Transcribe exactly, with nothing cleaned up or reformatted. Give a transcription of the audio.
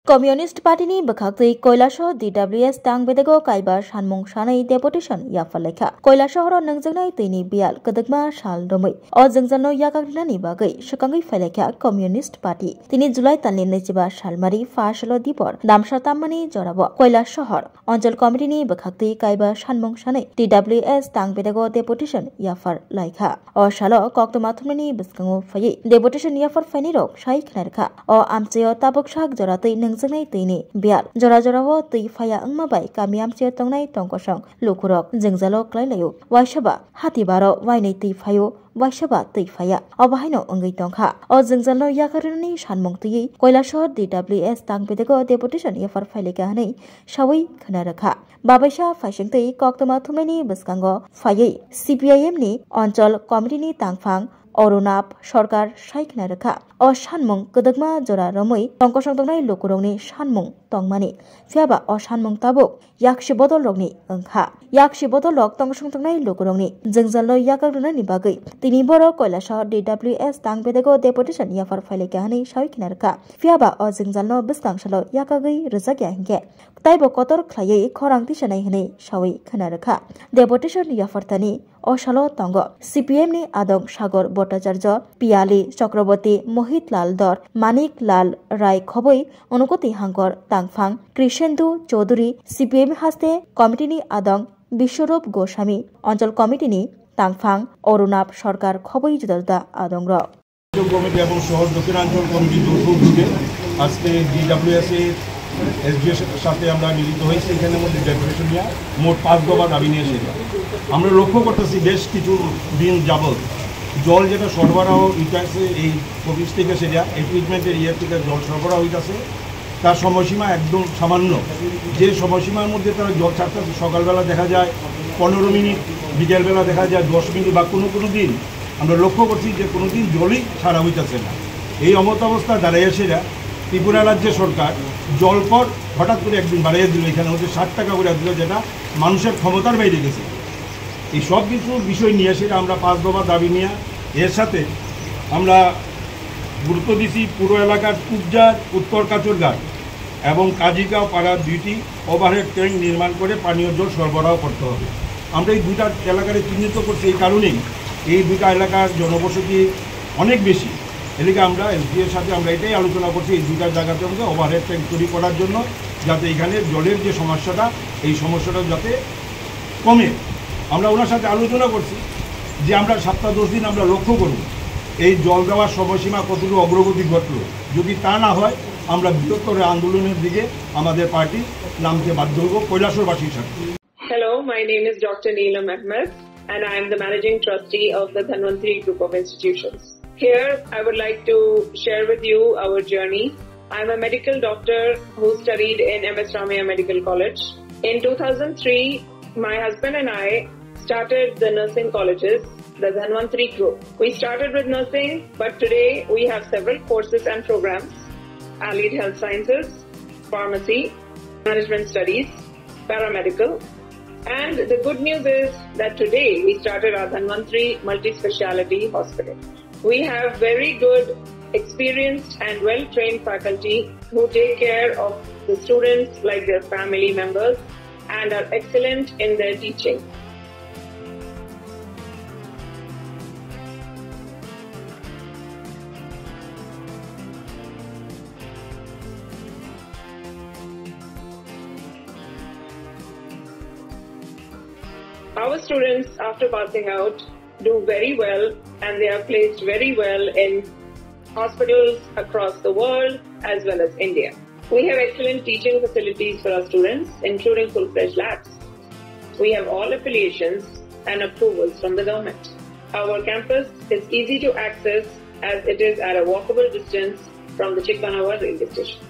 Communist Party ni bwkhaktwi Koilasho D W S tang bedego kaiba sanmung sanwi deputation yapharlaikha. Koilashohoro nungjaknai twini biyal kwdwkma sal romwi o jwngjalno yakak rwnani bagwi swkangwi phailaikha Communist Party. Tini July talni naichiba salmari pha salo dibor damsa tammani jorao Koilashohor Anchal Committee ni bwkhaktwi kaiba sanmung sanwi T W S tang bedego deputation yaphar laikha. O salo koktwma thumnani bwskango phaiwi deputation yaphar phainai rok sai khna rwkha. O amchaio tabuk sak joratwi nungjaknai twini biyal jora jorao twi phaiya wngma bai kami amchaio tongnai tongkosong lukurok jwngjalo klai laio. Waisa ba hati baro wainai twi phaio, waisa ba twi phaiya. Obo haino wngwi tongkha. O jwngjalno yakarnani sanmung twiwi Koilasor D W S tang bedego deputation yaphar phailaikha hwnwi sawi khna rwkha. Babaisa phaisingtwi koktwma thumnaini bwskango phaiwi C P I M ni Anchal Committee ni tangphang Arunab Sarkar sai khna rwkha. O sanmung kwdwkma jora romwi tongkosong tongnai lukurokni sanmung tongmani. Phiyaba o sanmung tabuk yaksi bodolrokni wngkha. Yaksi bodolrok tongkosong tongnai lukurokni jwngjalno yakak rwnani bagwi tini borok Koilasor D W S tang bedego deputation yaphar phailaikha hwnwi sawi khna rwkha. Phiyaba o jwngjalno bwskang salo yakagwi rwjakya hinkhe taibo kotor khlaiwi khorang tisanai hwnwi sawi khna rwkha. Deputation yaphartani o salo tongo C P M ni adong Sagor Bhattacharya, Piyali Chakraborty, Mohit Lal Dor, Manik Lal Rai khobwi Unukoti Hangkor tangphang Krishendu Chaudhary, C P M haste committee ni adong Biswarup Goswami, Anchal committee ni tangphang Arunab Sarkar khobwi juda juda adongrok. Committee এবং সহ দক্ষিণাঞ্চল কমিটির যৌথ উদ্যোগে আজকে ডিডাব্লিউএস এর এসডিও এর সাথে আমরা মিলিত হয়েছি। এখানে মধ্যে ডেপুটেশন নিয়ে মোট পাঁচ দফা দাবি নিয়ে এসেছি। আমরা লক্ষ্য করতেছি বেশ কিছু দিন যাবত জল যেটা সরবরাহ হইতেছে এই অফিস থেকে, সেটা ইকুইপমেন্টের ইয়ে থেকে জল সরবরাহ হইতেছে, তার সময়সীমা একদম সামান্য। যে সময়সীমার মধ্যে তারা জল ছাড়তেছে, সকালবেলা দেখা যায় পনেরো মিনিট, বিকেলবেলা দেখা যায় দশ মিনিট, বা কোনো কোনো দিন আমরা লক্ষ্য করছি যে কোনো দিন জলই ছাড়া হইতেছে না। এই অমতাবস্থা দাঁড়াইয়া সেরা ত্রিপুরা রাজ্য সরকার জলকর হঠাৎ করে একদিন বাড়াইয়া দিল, এখানে হচ্ছে ষাট টাকা করে দিল, যেটা মানুষের ক্ষমতার বাইরে গেছে। এই সব কিছু বিষয় নিয়ে সেটা আমরা পাঁচ দফা দাবি নিয়ে, এর সাথে আমরা গুরুত্ব দিছি পুরো এলাকার কুবজার, উত্তর কাচুরঘাট এবং কাজিগাঁও পাড়া দুইটি ওভারহেড ট্যাঙ্ক নির্মাণ করে পানীয় জল সরবরাহ করতে হবে। আমরা এই দুইটা এলাকারে চিহ্নিত করছি এই কারণেই, এই দুইটা এলাকার জনবসতি অনেক বেশি। এদিকে আমরা এসডিও এর সাথে আমরা এটাই আলোচনা করছি, এই দুইটা জায়গাতে আমাদের ওভারহেড ট্যাঙ্ক তৈরি করার জন্য, যাতে এখানে জলের যে সমস্যাটা, এই সমস্যাটা যাতে কমে। আমরা ওনার সাথে আলোচনা করছি যে আমরা সপ্তাহ দশ দিন আমরা লক্ষ্য করব এই জল দেওয়ার সময়সীমা কতটুকু অগ্রগতি ঘটলো। যদি তা না হয়, আমরা বৃহত্তর আন্দোলনের দিকে আমাদের পার্টি নামতে বাধ্য হইব কৈলাসহরবাসীর সাথে। Hello, my name is Doctor Neelam Ahmed, and I am the Managing Trustee of the Dhanvantri Group of Institutions. Here, I would like to share with you our journey. I'm a medical doctor who studied in M S Ramaiah Medical College. In two thousand three, my husband and I started the nursing colleges, the Dhanvantri Group. We started with nursing, but today we have several courses and programs: Allied Health Sciences, Pharmacy, Management Studies, Paramedical. And the good news is that today we started our Dhanvantri Multi-Speciality Hospital. We have very good, experienced and well-trained faculty who take care of the students like their family members and are excellent in their teaching. Our students, after passing out, do very well and they are placed very well in hospitals across the world as well as India. We have excellent teaching facilities for our students, including full-fledged labs. We have all affiliations and approvals from the government. Our campus is easy to access as it is at a walkable distance from the Chikmanawa railway station.